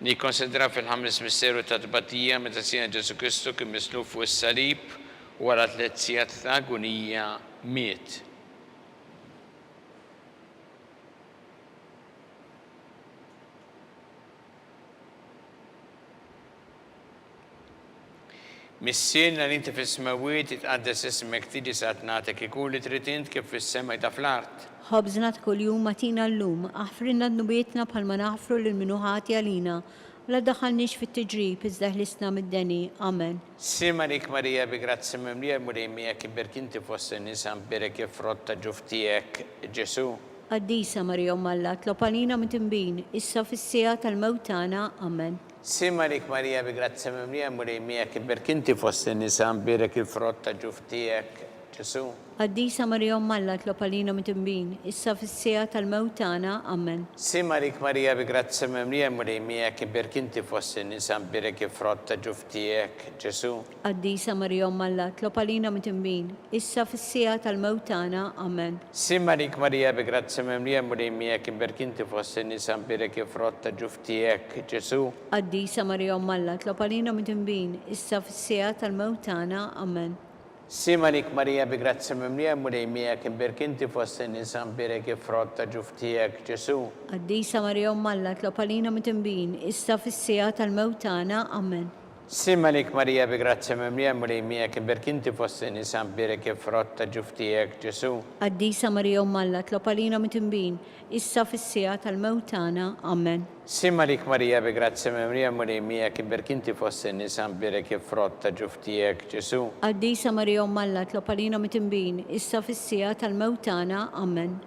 Nikkonsidraw fil-ħames misteru tat-tbatija meta Sidna Ġesù Kristu kien mislub fuq is-salib u wara tlett sigħat ta' agunija miet. Missierna li inti fis-smewwiet, jitqaddes ismek, tiġi saltnatek, ikun li trid int kif fis-sema jta fl-art. Ħobżna ta' kuljum agħtina llum, aħfrilna dnubietna bħalma naħfru lil min hu ħati għalina, u la ddaħħalniex fit-tiġrib, iżda eħlisna mid-deni. Amen. Sliem għalik Marija bi grazzja mimlija l-Mulej miegħek imbierk inti fost in-nisa mbierek il-frott ta' ġuf tiegħek, Ġesù. Qaddisa Marija Omm Alla, tlob għalina midinbin, issa u fis-siegħa tal-mewt tagħna. Amen. Sliem għalik Marija bi grazzja mimlija l-Mulej miegħek imbierk inti fost in-nisa mbierek il-frott ta' ġuf tiegħek, Ġesù. Qaddisa Marija Omm Alla, tlob għalina midinbin, issa u fis-siegħa tal-mewt tagħna. Amen. Sliem għalik Marija bi grazzja mimlija l-Mulej miegħek imbierk inti fost in-nisa mbierek il-frott ta' ġuf tiegħek, Ġesù. Qaddisa Marija Omm Alla, tlob għalina midinbin, issa fis-siegħa tal-mewt tagħna. Amen. Sliem għalik Marija bi grazzja mimlija l-Mulej miegħek imbierk inti fost in-nisa mbierek il-frott ta' ġuf tiegħek, Ġesù. Qaddisa Marija Omm Alla, tlob għalina midinbin, issa fis-siegħa tal-mewt tagħna. Amen. Sliem għalik Marija bi grazzja mimlija l-Mulej miegħek imbierk inti fost in-nisa mbierek il-frott ta' ġuf tiegħek, Ġesù. Qaddisa Marija Omm Alla, tlob għalina midinbin, issa fis-siegħa tal-mewt tagħna. Amen. Sliem għalik Marija bi grazzja mimlija l-Mulej miegħek imbierk inti fost in-nisa mbierek il-frott ta' ġuf tiegħek Ġesù. Qaddisa Marija Omm Alla tlob għalina midinbin, issa u fis-siegħa tal-mewt tagħna. Amen. Sliem għalik Marija bi grazzja mimlija l-Mulej miegħek imbierk inti fost in-nisa mbierek il-frott ta' ġuf tiegħek Ġesù. Qaddisa Marija Omm Alla tlob għalina midinbin, issa u fis-siegħa tal-mewt tagħna. Amen.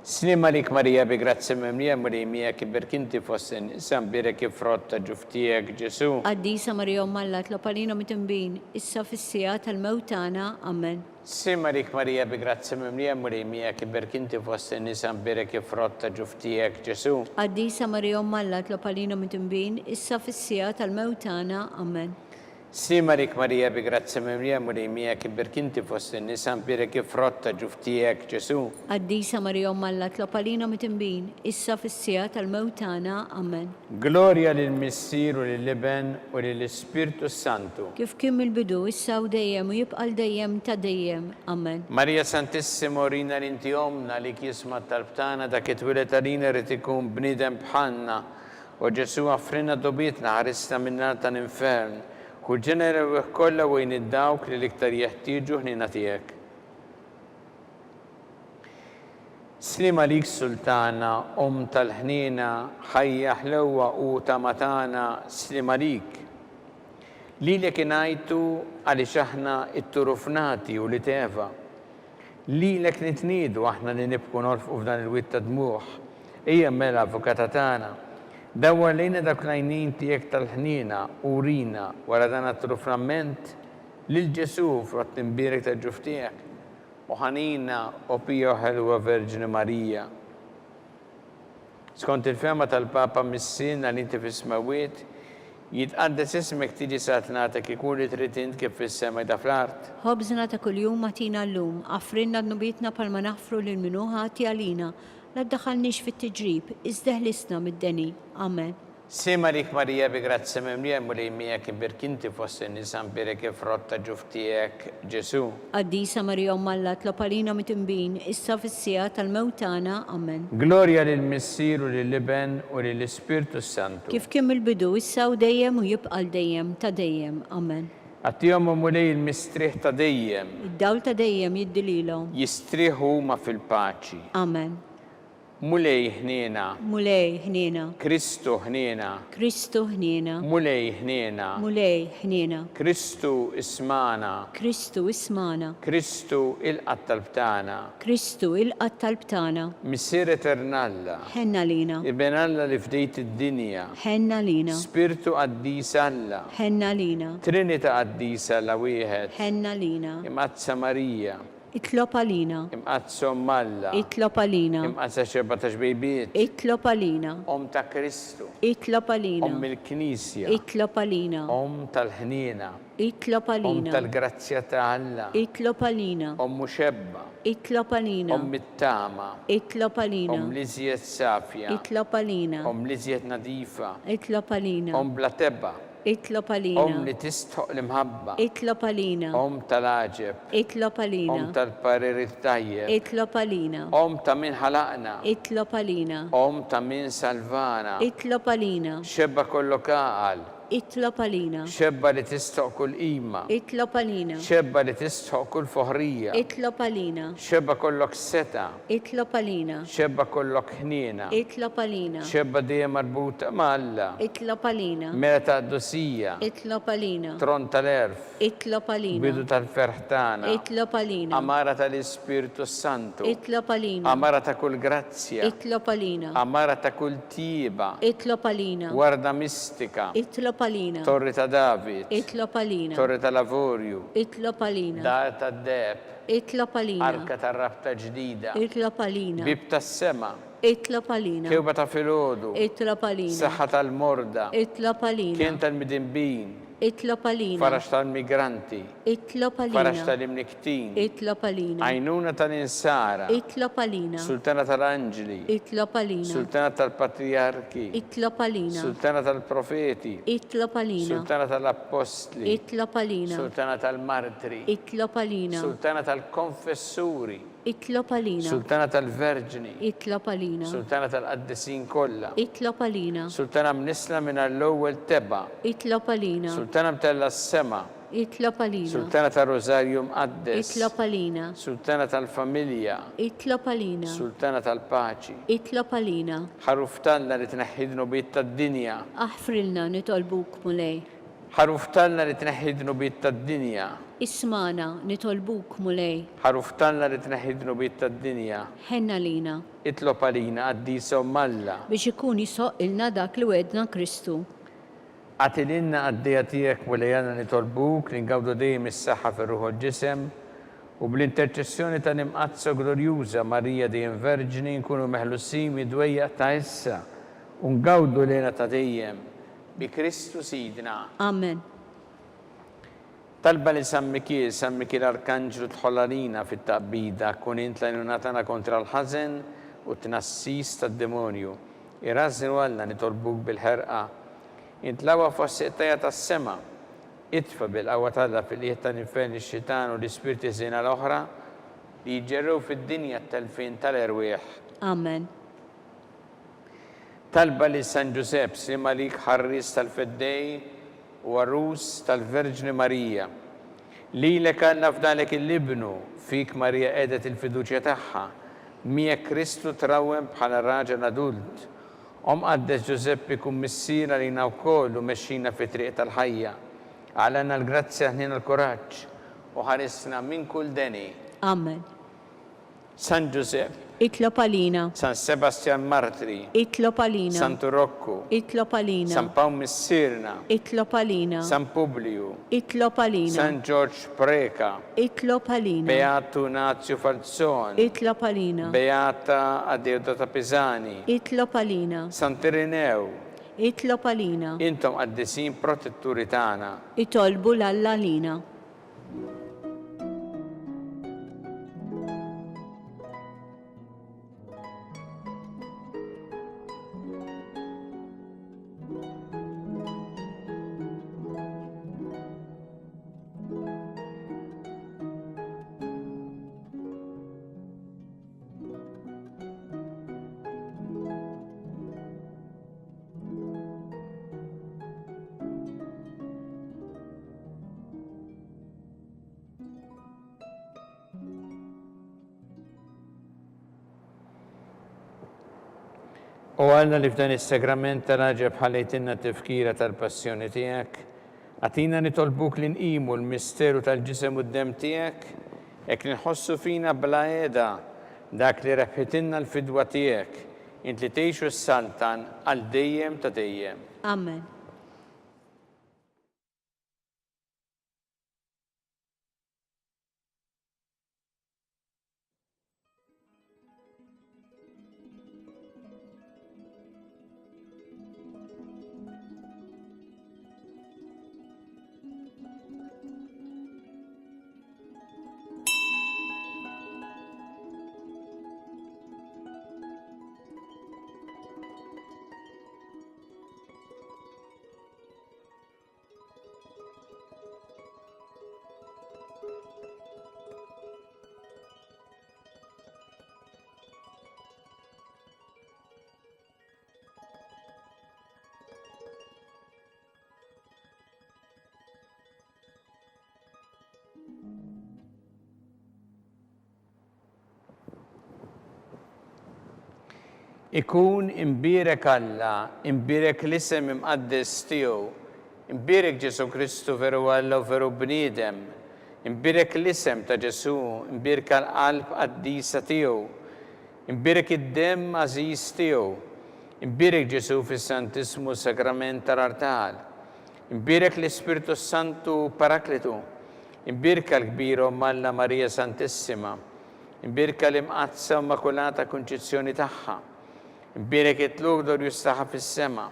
Sliem għalik Marija bi grazzja mimlija l-Mulej miegħek imbierk inti fost in-nisa mbierek il-frott ta' ġuf tiegħek Ġesù. Qaddisa Marija Omm Alla tlob għalina midinbin, issa u fis-siegħa tal-mewt tagħna. Amen. Sliem għalik Marija bi grazzja mimlija l-Mulej miegħek imbierk inti fost in-nisa mbierek il-frott ta' ġuf tiegħek Ġesù. Qaddisa Marija Omm Alla tlob għalina midinbin, issa u fis-siegħa tal-mewt tagħna. Amen. Sliem għalik Marija bi grazzja mimlija Mulej miegħek imbierk inti fost in-nisa mbierek il-frott ta' ġuf tiegħek Ġesù. Qaddisa Marija Omm Alla tlob għalina mitinbin, issa fis-siegħa tal-mewt tagħna. Amen. Glorja lill-Missier u lill-Iben u lill-Ispirtu s-Santu. Kif kien mill-bidu, issa u dejjem u jibqa' għal dejjem ta' dejjem. Amen. Marija Santissima urina li inti Ommna għalik jisma' t-talb tagħna dak it-twieled għalina jrid ikun bniedem bħalna O Ġesù, aħfrilna dnubietna, ħarisna min-nar tal-infern. Ħu l-ġenna l-erwieħ kollha u għin 'il dawk li l-iktar jeħtieġu ħniena tiegħek. Sliem għalik Sultana, Omm tal-ħniena, ħajja, ħlewwa u tama tagħna, sliem għalik. Lilek ingħajtu għaliex aħna tturufnati ulied Eva. Lilek nitniedu aħna li nibku nolfqu f'dan il-wied ta' dmugħ. Ejja mela, Avukata tagħna, dawwar lejna dawk l-għajnejn tiegħek tal-ħniena u wrina, wara dan għat-truframment, lil Ġesù, frott imbierek tal-ġuf tiegħek. O ħanina, o pija u ħelwa Verġni Marija. Skont il-fehma tal-Papa Missierna li inti fis-smewwiet, jitqaddes ismek tiġi saltnatek ikun li trid int kif fis-sema jda fl-art. Ħobżna ta' kuljum agħtina llum, aħfrilna dnubietna bħalma naħfru lil min hu ħati għalina, la ddaħħalniex fit-tiġrib, iżda eħlisna mid-deni. Amen. Sliem għalik Marija bi grazzja mimlija l-Mulej miegħek imbierk inti fost in-nisa mbierek il-frott ta' ġuf tiegħek Ġesù. Qaddisa Marija Omm Alla tlob għalina mitinbin, issa fis-siegħa tal-mewt tagħna. Amen. Glorja lill-Missier u lill-Iben u lill-Ispirtu s-Santu. Kif kien mill-bidu, issa u dejjem u jibqa' għal dejjem ta' dejjem. Amen. Agħtihom o Mulej il-mistrieħ ta' dejjem. Id-dawl ta' dejjem jiddi lilhom. Jistrieħu huma fil-paċi. Amen. Mulej ħniena. Mulej ħniena. Kristu ħniena. Kristu ħniena. Mulej ħniena. Mulej ħniena. Kristu ismagħna. Kristu ismagħna. Kristu ilqa' t-talb tagħna. Kristu ilqa' t-talb tagħna. Missier Etern Alla. Ħenn għalina. Iben Alla li fdejt id-dinja. Ħenn għalina. Spirtu Qaddis Alla. Ħenn għalina. Trinita Qaddisa Alla wieħed. Ħenn għalina. Imqaddsa Marija. Itlob għalina. Imqaddsa Omm Alla. Itlob għalina. Imqaddsa Xebgħa ta' Xbejbiet. Itlob għalina. Omm ta' Kristu. Itlob għalina. Omm il-Knisja. Itlob għalina. Omm tal-ħniena. Itlob Omm għalina. tal-grazzja ta' Alla. Itlob għalina. Omm muxebba. Itlob għalina. Omm it-tama. Itlob għalina. Omm l-iżjed safja. Itlob għalina. Omm l-iżjed nadifa. Itlob għalina. Omm bla tebgħa. Itlob għalina. Omm li tistħoq l-imħabba. Itlob għalina. Omm tal-għaġeb. Itlob għalina. Omm tal-parir it-tajjeb. Itlob għalina. Omm ta' min ħalaqna. Itlob għalina. Omm ta' min salvana. Itlob għalina. Xebba kollok għaqal. Itlob għalina. Xebba li tistħoq kull qima. Itlob għalina. Xebba li tistħoq kull foħrija. Itlob għalina. Xebba kollok setgħa. Itlob għalina. Xebba kollok ħniena. Itlob għalina. Xebba dejjem marbuta ma' Alla. Itlob għalina. Mera ta' qdusija. Itlob għalina. Tron tal-għerf. Itlob għalina. Bidu tal-ferħ tagħna. Itlob għalina. Għamara tal-Ispirtu s-Santu. Itlob għalina. Għamara ta' kull grazzja. Itlob għalina. Għamara ta' kull tjieba. Itlob għalina. Warda mistika. Itlob għalina. Torri ta' David. Itlob għalina. Torri tal-avorju. Itlob għalina. Dar tad-deheb. Itlob għalina. Arka tar-rabta ġdida. Itlob għalina. Bieb tas-sema. Itlob għalina. Kewba ta' filgħodu. Itlob għalina. Saħħa tal-morda. Itlob għalina. Kien tal-midinbin. Itlob għalina. Faraġ tal-migranti. Itlob għalina. Faraġ tal-imnikktin. Itlob għalina. Għajnuna tal-insara. Itlob għalina. Sultana tal-anġli. Itlob għalina. Sultana tal-patrijarki. Itlob għalina. Sultana tal-profeti. Itlob għalina. Sultana tal-appostli. Itlob għalina. Sultana tal-martri. Itlob għalina. Sultana tal-konfessuri. Itlob għalina. Sultana tal-verġni. Itlob għalina. Sultana tal-qaddisin kollha. Itlob għalina. Sultana mnissla mingħajr l-ewwel tebgħa. Itlob għalina. Sultana mtellgħa s-sema. Itlob għalina. Sultana tar-Rużarju Mqaddes. Itlob għalina. Sultana tal-familja. Itlob għalina. Sultana tal-paċi. Itlob għalina. Ħaruf t'Alla li tneħħi d-dnubiet tad-dinja. Aħfrilna nitolbuk, Mulej. Ħaruf t'Alla li tneħħi d-dnubiet tad-dinja. Ismagħna, nitolbuk, Mulej. Ħaruf t'Alla li tneħħi d-dnubiet tad-dinja. Ħenn għalina. Itlob għalina, Qaddisa Omm Alla. Biex ikun jisħoqqilna dak li wegħedna Kristu. Agħti lilna qaddejja tiegħek, Mulej Alla nitolbuk li ngawdu dejjem is-saħħa fir-ruħ u l-ġisem, u bl-interċessjoni tal-Imqaddsa u Glorjuża Marija dejjem Verġni nkunu meħlusin mid-dwejjaq ta' issa u ngawdu l-hena ta' dejjem. Bi Kristu Sidna. Amen. Talba lil San Mikiel, San Mikiel Arkanġlu dħol għalina fit-taqbida, kun int l-għajnuna tagħna kontra l-ħażen u t-tnassis tad-demonju. Irażżnu Alla nitolbuk bil-ħerqa. Int l-aqwa fost iqtajja tas-sema. Itfa' bil-qawwa t'Alla fil-qiegħ tal-infern ix-xitan u l-ispirti ħżiena l-oħra li jiġġerrew fid-dinja t-telfien tal-erwieħ. Amen. Talba lil San Ġużepp, sliem għalik ħarries tal-Feddej u għarus tal-Verġni Marija. Lilek Alla fdalek 'il Ibnu, fik Marija qegħdet il-fiduċja tagħha, miegħek Kristu trawwem bħala raġel adult. O Mqaddes Ġużeppi kun missier għalina wkoll u mexxina fit-triq tal-ħajja. Aqlgħalna l-grazzja, ħniena l-kuraġġ, u ħarisna minn kull deni. Amen. San Ġużepp. Itlob għalina. San Sebastjan Martri. Itlob għalina. Santu Rokku. Itlob għalina. San Pawl Missierna. Itlob għalina. San Publiju. Itlob għalina. San Ġorġ Preca. Itlob għalina. Beatu Nazju Falzon. Itlob għalina. Beata Adeodata Pisani. Itlob għalina. Sant'Irinew. Itlob għalina. Intom qaddisin protetturi tagħna. Itolbu 'l Alla għalina. O Alla li f'dan is-sagrament tal-għaġeb ħallejtilna tifkira tal-passjoni tiegħek, agħtina nitolbuk li nqimu l-misteru tal-ġisem u d-demm tiegħek, hekk li nħossu fina bla heda dak li rebħitilna l-fidwa tiegħek, int li tgħix u ssaltan għal dejjem ta' dejjem. Amen. Ikun imbierek Alla, imbierek l-isem imqaddes tiegħu, imbierek Ġesù Kristu veru Alla u veru bniedem, imbierek l-isem ta' Ġesù, imbierka l-qalb qaddisa tiegħu, imbierek id-demm għażiż tiegħu, imbierek Ġesù fis-Santissmu Sagrament tal-Artal, imbierek l-Ispirtu s-Santu Paraklitu, imbierka l-kbira Omm Alla Marija Santissima, Imbierka l-Imqaddsa u Immakulata Kunċizzjoni tagħha. Imbierek it-tlugħ glorjuż tagħha fis-sema.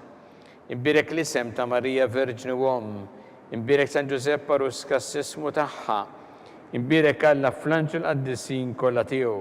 Imbierek l-isem ta' Marija Verġni u Omm. Imbierek San Ġużepp Għarus Kassismu tagħha. Imbierek Alla fl-anġli l-qaddisin kollha tiegħu.